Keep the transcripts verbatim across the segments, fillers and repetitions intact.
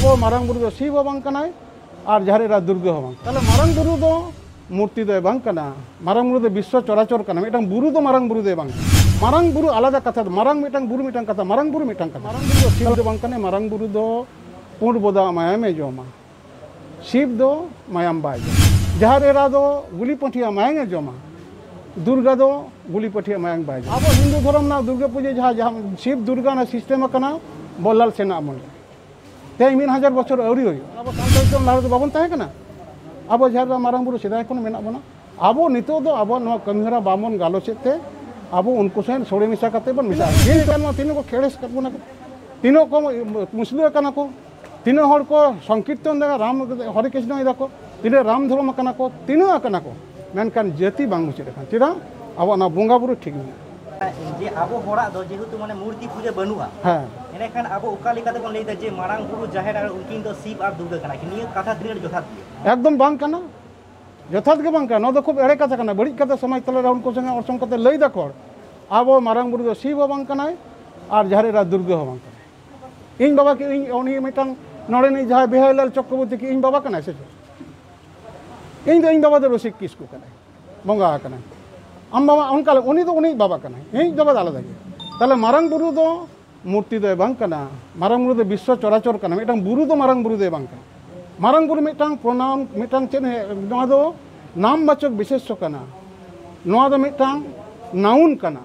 ᱠᱚ ᱢᱟᱨᱟᱝ ᱵᱩᱨᱩ ᱫᱚ ᱥᱤᱵ ᱦᱚᱸ ᱵᱟᱝ ᱠᱟᱱᱟᱭ ᱟᱨ ᱡᱟᱦᱮᱨ ᱮᱨᱟ ᱫᱩᱨᱜᱟᱹ ᱦᱚᱸ ᱵᱟᱝ᱾ ᱛᱟᱦᱞᱮ ᱢᱟᱨᱟᱝ ᱵᱩᱨᱩ ᱫᱚ ᱢᱩᱨᱛᱤ ᱫᱚᱭ ᱵᱟᱝ ᱠᱟᱱᱟ᱾ ᱢᱟᱨᱟᱝ ᱵᱩᱨᱩ ᱫᱚ ᱵᱤᱥᱥᱚ ᱪᱚᱨᱟᱪᱚᱨ ᱠᱟᱱᱟ᱾ ᱢᱤᱫᱴᱟᱝ ᱵᱩᱨᱩ ᱫᱚ ᱢᱟᱨᱟᱝ ᱵᱩᱨᱩ ᱫᱚᱭ ᱵᱟᱝ ᱠᱟᱱᱟ᱾ ᱢᱟᱨᱟᱝ ᱵᱩᱨᱩ ᱟᱞᱟᱫᱟ ᱠᱟᱛᱷᱟ ᱫᱚ, ᱢᱟᱨᱟᱝ ᱢᱤᱫᱴᱟᱝ ᱵᱩᱨᱩ ᱢᱤᱫᱴᱟᱝ ᱠᱟᱛᱷᱟ, ᱢᱟᱨᱟᱝ ᱵᱩᱨᱩ ᱢᱤᱫᱴᱟᱝ ᱠᱟᱛᱷᱟ᱾ ᱢᱟᱨᱟᱝ ᱵᱩᱨᱩ ᱫᱚ ᱥᱤᱵ ᱫᱚ ᱵᱟᱝ ᱠᱟᱱᱟ᱾ ᱢᱟᱨᱟᱝ ᱵᱩᱨᱩ ᱫᱚ ᱯᱩᱸᱰ ᱵᱚᱫᱟ ᱢᱟᱭᱟᱢᱮ ᱡᱚᱢᱟ᱾ ᱥᱤᱵ ᱫᱚ ᱢᱟᱭᱟᱢ ᱵᱟᱭ ᱡᱚᱢᱟ᱾ ᱡᱟᱦᱮᱨ ᱮᱨᱟ ᱫᱚ ᱜᱩᱞᱤ ᱯᱟᱹᱴᱷᱤᱭᱟ ᱢᱟᱭᱟᱢᱮ ᱡᱚᱢᱟ᱾ ᱫᱩᱨᱜᱟ ᱫᱚ ᱜᱩᱞᱤ ᱯᱟᱹᱴᱷᱤᱭᱟ ᱢᱟᱭᱟᱢ ᱵᱟᱭ ᱡᱚᱢᱟ᱾ ᱟᱵᱚ ᱦᱤᱱᱫᱩ ᱫᱷᱚᱨᱚᱢ ᱨᱮᱱᱟᱜ ᱫᱩᱨᱜᱟᱹ ᱯᱩᱡᱟᱹ ᱡᱟᱦᱟᱸ, ᱡᱟᱦᱟᱸ ᱥᱤᱵ ᱫᱩᱨᱜᱟ ᱨᱮᱱᱟᱜ ᱥᱤᱥᱴᱮᱢ ᱟᱠᱟᱱᱟ, ᱵᱚᱞᱞᱟᱞ ᱥᱮᱱᱟᱜ ᱟᱢᱚᱞ ᱨᱮ᱾ ᱛᱮᱦᱮᱧ ᱢᱤᱫ ᱦᱟᱡᱟᱨ ᱵᱚᱪᱷᱚᱨ ᱟᱹᱣᱨᱤ ᱦᱩᱭᱩᱜ᱾ ᱟᱵᱚ ᱥᱟᱱᱛᱟᱲ ᱫᱚ ᱞᱟᱦᱟ ᱨᱮᱫᱚ ᱵᱟᱵᱚᱱ ᱛᱟᱦᱮᱸ ᱠᱟᱱᱟ᱾ ᱟᱵᱚ ᱡᱟᱦᱮᱨ ᱮᱨᱟ ᱢᱟᱨᱟᱝ ᱵᱩᱨᱩ ᱥᱮᱫᱟᱭ ᱠᱷᱚᱱ ᱢᱮᱱᱟᱜ ᱵᱚᱱᱟ᱾ ᱟᱵᱚ ᱱᱤᱛᱚᱜ ᱫᱚ ᱟᱵᱚᱣᱟᱜ ᱱᱚᱣᱟ ᱠᱟᱹᱢᱤᱦᱚᱨᱟ ᱵᱟᱵᱚᱱ ᱜᱟᱞᱚᱪᱮᱫ ᱛᱮ ᱟᱵᱚ ᱩᱱᱠᱩ ᱥᱟᱶ ᱥᱚᱲᱮ ᱢᱮᱥᱟ ᱠᱟᱛᱮ ᱵᱚᱱ ᱢᱮᱥᱟ᱾ ᱡᱮ ᱞᱮᱠᱟ ᱱᱚᱣᱟ ᱛᱤᱱᱟᱹᱜ ᱠᱚ ᱠᱷᱮᱲᱮᱥ ᱟᱠᱟᱫ ᱵᱚᱱᱟ ᱠᱚ, ᱛᱤᱱᱟᱹᱜ ᱠᱚ ᱢᱩᱥᱞᱟᱹ ᱟᱠᱟᱱᱟ ᱠᱚ, ᱛᱤᱱᱟᱹᱜ ᱦᱚᱲ ᱠᱚ ᱥᱚᱝᱠᱤᱨᱛᱚᱱ ᱮᱫᱟ, ᱨᱟᱢ ᱦᱚᱨᱮ ᱠᱨᱤᱥᱱᱚ ᱮᱫᱟ ᱠᱚ, ᱛᱤᱱᱟᱹᱜ ᱨᱟᱢ ᱫᱷᱚᱨᱚᱢ ᱟᱠᱟᱱᱟ ᱠᱚ, ᱛᱤᱱᱟᱹᱜ ᱟᱠᱟᱱᱟ ᱠᱚ, ᱢᱮᱱᱠᱷᱟᱱ ᱡᱟᱹᱛᱤ ᱵᱟᱝ ᱢᱩᱪᱟᱹᱫ ᱟᱠᱟᱱᱟ᱾ ᱪᱮᱫᱟᱜ? ᱟᱵᱚᱣᱟᱜ ᱚᱱᱟ ᱵᱚᱸᱜᱟ ᱵᱩᱨᱩ ᱴᱷᱤᱠ ᱢᱮᱱᱟᱜᱼᱟ᱾ ᱡᱮ ᱟᱵᱚ ᱦᱚᱲᱟᱜ ᱫᱚ ᱡᱮᱦᱮᱛᱩ ᱢᱟᱱᱮ ᱢᱩᱨᱛᱤ ᱯᱩᱡᱟᱹ ᱵᱟᱹᱱᱩᱜᱼᱟ, ᱦᱮᱸ᱾ ᱮᱸᱰᱮᱠᱷᱟᱱ ᱟᱵᱚ ᱚᱠᱟ ᱞᱮᱠᱟ ᱛᱮᱵᱚᱱ ᱞᱟᱹᱭ ᱫᱟ ᱡᱮ ᱢᱟᱨᱟᱝ ᱵᱩᱨᱩ, ᱡᱟᱦᱮᱨ ᱟᱨ ᱩᱱᱠᱤᱱ ᱫᱚ ᱥᱤᱵ ᱟᱨ ᱫᱩᱨᱜᱟᱹ ᱠᱟᱱᱟ ᱠᱤᱱ? ᱱᱤᱭᱟᱹ ᱠᱟᱛᱷᱟ ᱛᱤᱱᱟᱹᱜ ᱡᱚᱛᱷᱟᱛ ᱜᱮᱭᱟ? ᱮᱠᱫᱚᱢ ᱵᱟᱝ ᱠᱟᱱᱟ, ᱡᱚᱛᱷᱟᱛ ᱜᱮ ᱵᱟᱝ ᱠᱟᱱᱟ᱾ ᱱᱚᱣᱟ ᱫᱚ ᱠᱷᱩᱵ ᱮᱲᱮ ᱠᱟᱛᱷᱟ ᱠᱟᱱᱟ, ᱵᱟᱹᱲᱤᱡ ᱠᱟᱛᱷᱟ ᱥᱚᱢᱟᱡᱽ ᱛᱟᱞᱟᱨᱮ ᱩᱱᱠᱩ ᱥᱚᱸᱜᱮ ᱚᱨᱥᱚᱝ ᱠᱟᱛᱮ ᱞᱟᱹᱭ ᱫᱟᱠᱚ ᱦᱚᱲ, ᱟᱵᱚ ᱢᱟᱨᱟᱝ ᱵᱩᱨᱩ ᱫᱚ ᱥᱤᱵ ᱦᱚᱸ ᱵᱟᱝ ᱠᱟᱱᱟᱭ ᱟᱨ ᱡᱟᱦᱮᱨ ᱮᱨᱟ ᱫᱩᱨᱜᱟᱹ ᱦᱚᱸ ᱵᱟᱝ ᱠᱟᱱᱟᱭ᱾ ᱤᱧ ᱵᱟᱵᱟ ᱠᱤ, ᱤᱧ ᱩᱱᱤ ᱢᱤᱫᱴᱟᱝ ᱱᱚᱰᱮᱱᱤᱡ ᱡᱟᱦᱟᱸᱭ ᱵᱤᱦᱟᱨᱤᱞᱟᱞ ᱪᱚᱠᱨᱚᱵᱚᱨᱛᱤ ᱠᱤ ᱤᱧ ᱵᱟᱵᱟ ᱠᱟᱱᱟᱭ ᱥᱮ ᱪᱮᱫ? ᱤᱧ ᱫᱚ, ᱤᱧ ᱵᱟᱵᱟ ᱫᱚ ᱨᱚᱥᱤᱠ ᱠᱤᱥᱠᱩ ᱠᱟᱱᱟᱭ, ᱵᱚᱸᱜᱟ ᱟᱠᱟᱱᱟᱭ᱾ ᱟᱢ ᱵᱟᱵᱟ ᱚᱱᱠᱟ ᱞᱮ-, ᱩᱱᱤ ᱫᱚ ᱩᱱᱤ ᱵᱟᱵᱟ ᱠᱟᱱᱟᱭ, ᱤᱧ ᱵᱟᱵᱟ ᱫᱚ ᱟᱞᱟᱫᱟ ᱜᱮᱭᱟ᱾ ᱛᱟᱦᱞᱮ ᱢᱟᱨᱟᱝ ᱵᱩᱨᱩ ᱫᱚ ᱢᱩᱨᱛᱤ ᱫᱚᱭ ᱵᱟᱝ ᱠᱟᱱᱟ, ᱢᱟᱨᱟᱝ ᱵᱩᱨᱩ ᱫᱚ ᱵᱤᱥᱥᱚ ᱪᱚᱨᱟᱪᱚᱨ ᱠᱟᱱᱟ, ᱢᱤᱫᱴᱟᱝ ᱵᱩᱨᱩ ᱫᱚ ᱢᱟᱨᱟᱝ ᱵᱩᱨᱩ ᱫᱚᱭ ᱵᱟᱝ ᱠᱟᱱᱟ᱾ ᱢᱟᱨᱟᱝ ᱵᱩᱨᱩ ᱢᱤᱫᱴᱟᱝ pronoun, ᱢᱤᱫᱴᱟᱝ ᱪᱮᱫ, ᱱᱚᱣᱟ ᱫᱚ ᱱᱟᱢᱵᱟᱪᱚᱠ ᱵᱤᱥᱮᱥᱚ ᱠᱟᱱᱟ, ᱱᱚᱣᱟ ᱫᱚ ᱢᱤᱫᱴᱟᱝ noun ᱠᱟᱱᱟ,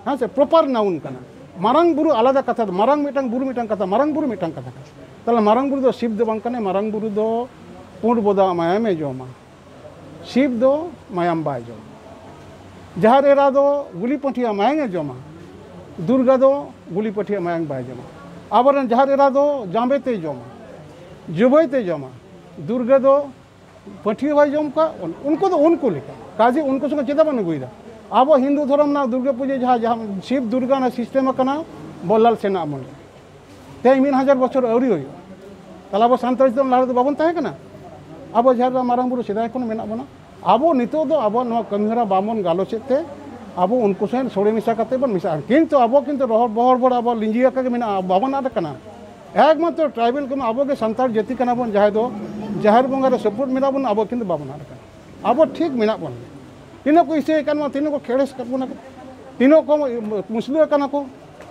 ᱦᱮᱸ ᱥᱮ, proper noun ᱠᱟᱱᱟ᱾ ᱢᱟᱨᱟᱝ ᱵᱩᱨᱩ ᱟᱞᱟᱫᱟ ᱠᱟᱛᱷᱟ ᱫᱚ, ᱢᱟᱨᱟᱝ ᱢᱤᱫᱴᱟᱝ ᱵᱩᱨᱩ ᱢᱤᱫᱴᱟᱝ ᱠᱟᱛᱷᱟ, ᱢᱟᱨᱟᱝ ᱵᱩᱨᱩ ᱢᱤᱫᱴᱟᱝ ᱠᱟᱛᱷᱟ ᱠᱟᱱᱟ᱾ ᱛᱟᱦᱞᱮ ᱢᱟᱨᱟᱝ ᱵᱩᱨᱩ ᱫᱚ ᱥᱤᱵ ᱫᱚ ᱵᱟᱝ ᱠᱟᱱᱟ, ᱢᱟᱨᱟᱝ ᱵᱩᱨᱩ ᱫᱚ ᱯᱩᱸᱰ ᱵᱚᱫᱟ ᱢᱟᱭᱟᱢᱮ ᱡᱚᱢᱟ᱾ ᱥᱤᱵ ᱫᱚ ᱢᱟᱭᱟᱢ ᱵᱟᱭ ᱡᱚᱢᱟ᱾ ᱡᱟᱦᱮᱨ ᱮᱨᱟ ᱫᱚ ᱜᱩᱞᱤ ᱯᱟᱹᱴᱷᱤᱭᱟ ᱢᱟᱭᱟᱢᱮ ᱡᱚᱢᱟ᱾ ᱫᱩᱨᱜᱟ ᱫᱚ ᱜᱩᱞᱤ ᱯᱟᱹᱴᱷᱤᱭᱟ ᱢᱟᱭᱟᱢ ᱵᱟᱭ ᱡᱚᱢᱟ᱾ ᱟᱵᱚᱨᱮᱱ ᱡᱟᱦᱮᱨ ᱮᱨᱟ ᱫᱚ ᱡᱟᱸᱵᱮ ᱛᱮᱭ ᱡᱚᱢᱟ, ᱡᱩᱵᱟᱹᱭ ᱛᱮᱭ ᱡᱚᱢᱟ᱾ ᱫᱩᱨᱜᱟ ᱫᱚ ᱯᱟᱹᱴᱷᱤᱭᱟᱹ ᱵᱟᱭ ᱡᱚᱢ ᱠᱚᱣᱟ᱾ ᱩᱱ-, ᱩᱱᱠᱩ ᱫᱚ ᱩᱱᱠᱩ ᱞᱮᱠᱟ᱾ ᱠᱟᱡᱮ ᱩᱱᱠᱩ ᱥᱚᱸᱜᱮ ᱪᱮᱫᱟᱜ ᱵᱚᱱ ᱟᱹᱜᱩᱭᱮᱫᱟ? ᱟᱵᱚ ᱦᱤᱱᱫᱩ ᱫᱷᱚᱨᱚᱢ ᱨᱮᱱᱟᱜ ᱫᱩᱨᱜᱟᱹ ᱯᱩᱡᱟᱹ ᱡᱟᱦᱟᱸ, ᱡᱟᱦᱟᱸ ᱥᱤᱵ ᱫᱩᱨᱜᱟ ᱨᱮᱱᱟᱜ ᱥᱤᱥᱴᱮᱢ ᱟᱠᱟᱱᱟ, ᱵᱚᱞᱞᱟᱞ ᱥᱮᱱᱟᱜ ᱟᱢᱚᱞ ᱨᱮ᱾ ᱛᱮᱦᱮᱧ ᱢᱤᱫ ᱦᱟᱡᱟᱨ ᱵᱚᱪᱷᱚᱨ ᱟᱹᱣᱨᱤ ᱦᱩᱭᱩᱜᱼᱟ᱾ ᱛᱟᱦᱞᱮ ᱟᱵᱚ ᱥᱟᱱᱛᱟᱲ ᱪᱮᱛᱟᱱ ᱞᱟᱦᱟ ᱨᱮᱫᱚ ᱵᱟᱵᱚᱱ ᱛᱟᱦᱮᱸ ᱠᱟᱱᱟ? ᱟᱵᱚ ᱡᱟᱦᱮᱨ ᱮᱨᱟ ᱢᱟᱨᱟᱝ ᱵᱩᱨᱩ ᱥᱮᱫᱟᱭ ᱠᱷᱚᱱ ᱢᱮᱱᱟᱜ ᱵᱚᱱᱟ᱾ ᱟᱵᱚ ᱱᱤᱛᱚᱜ ᱫᱚ ᱟᱵᱚᱣᱟᱜ ᱱᱚᱣᱟ ᱠᱟᱹᱢᱤᱦᱚᱨᱟ ᱵᱟᱵᱚᱱ ᱜᱟᱞᱚᱪᱮᱫ ᱛᱮ ᱟᱵᱚ ᱩᱱᱠᱩ ᱥᱟᱶ ᱥᱚᱲᱮ ᱢᱮᱥᱟ ᱠᱟᱛᱮ ᱵᱚᱱ ᱢᱮᱥᱟᱜᱼᱟ᱾ ᱠᱤᱱᱛᱩ ᱟᱵᱚ ᱠᱤᱱᱛᱩ ᱨᱚᱦᱚᱲ ᱵᱚᱦᱚᱲ ᱵᱚᱲ ᱟᱵᱚ ᱞᱤᱸᱡᱤ ᱟᱠᱟ ᱜᱮ ᱢᱮᱱᱟᱜᱼᱟ, ᱵᱟᱵᱚᱱ ᱟᱫ ᱟᱠᱟᱱᱟ᱾ ᱮᱠᱢᱟᱛᱨᱚ ᱴᱨᱟᱭᱵᱮᱞ ᱠᱚᱢᱟ ᱟᱵᱚ ᱜᱮ ᱥᱟᱱᱛᱟᱲ ᱡᱟᱹᱛᱤ ᱠᱟᱱᱟ ᱵᱚᱱ, ᱡᱟᱦᱟᱸᱭ ᱫᱚ ᱡᱟᱦᱮᱨ ᱵᱚᱸᱜᱟ ᱨᱮ ᱥᱟᱯᱳᱨᱴ ᱢᱮᱱᱟᱜ ᱵᱚᱱᱟ, ᱟᱵᱚ ᱠᱤᱱᱛᱩ ᱵᱟᱵᱚᱱ ᱟᱫ ᱟᱠᱟᱱᱟ᱾ ᱟᱵᱚ ᱴᱷᱤᱠ ᱢᱮᱱᱟᱜ ᱵᱚᱱᱟ᱾ ᱛᱤᱱᱟᱹᱜ ᱠᱚ ᱦᱤᱸᱥᱟᱹᱭᱮᱫ ᱠᱟᱱ ᱵᱚᱱᱟ, ᱛᱤᱱᱟᱹᱜ ᱠᱚ ᱠᱷᱮᱲᱮᱥ ᱠᱟᱫ ᱵᱚᱱᱟ ᱠᱚ, ᱛᱤᱱᱟᱹᱜ ᱠᱚ ᱢᱩᱥᱞᱟᱹ ᱠᱟᱱᱟ ᱠᱚ,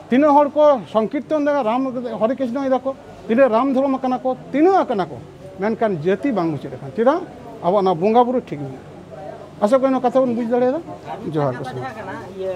ᱛᱤᱱᱟᱹᱜ ᱦᱚᱲ ᱠᱚ ᱥᱚᱝᱠᱤᱨᱛᱚᱱ ᱫᱟ, ᱨᱟᱢ ᱦᱚᱨᱮ ᱠᱨᱤᱥᱱᱚ ᱮᱫᱟ ᱠᱚ, ᱛᱤᱱᱟᱹᱜ ᱨᱟᱢ ᱫᱷᱚᱨᱚᱢ ᱠᱟᱱᱟ ᱠᱚ, ᱛᱤᱱᱟᱹᱜ ᱠᱟᱱᱟ ᱠᱚ, ᱢᱮᱱᱠᱷᱟᱱ ᱡᱟᱹᱛᱤ ᱵᱟᱝ ᱢᱩᱪᱟᱹᱫ ᱟᱠᱟᱱ᱾ ᱪᱮᱫᱟᱜ? ᱟᱵᱚ ᱚᱱᱟ ᱵᱚᱸᱜᱟ ᱵᱩᱨᱩ ᱴᱷᱤᱠ ᱢᱮᱱᱟᱜᱼᱟ᱾ ᱟᱥᱟ ᱠᱚᱨᱮ ᱱᱚᱣᱟ ᱠᱟᱛᱷᱟ ᱵᱚᱱ ᱵᱩᱡᱽ ᱫᱟᱲᱮᱭᱟᱫᱟ᱾ ᱡᱚᱦᱟᱨ ᱜᱮ᱾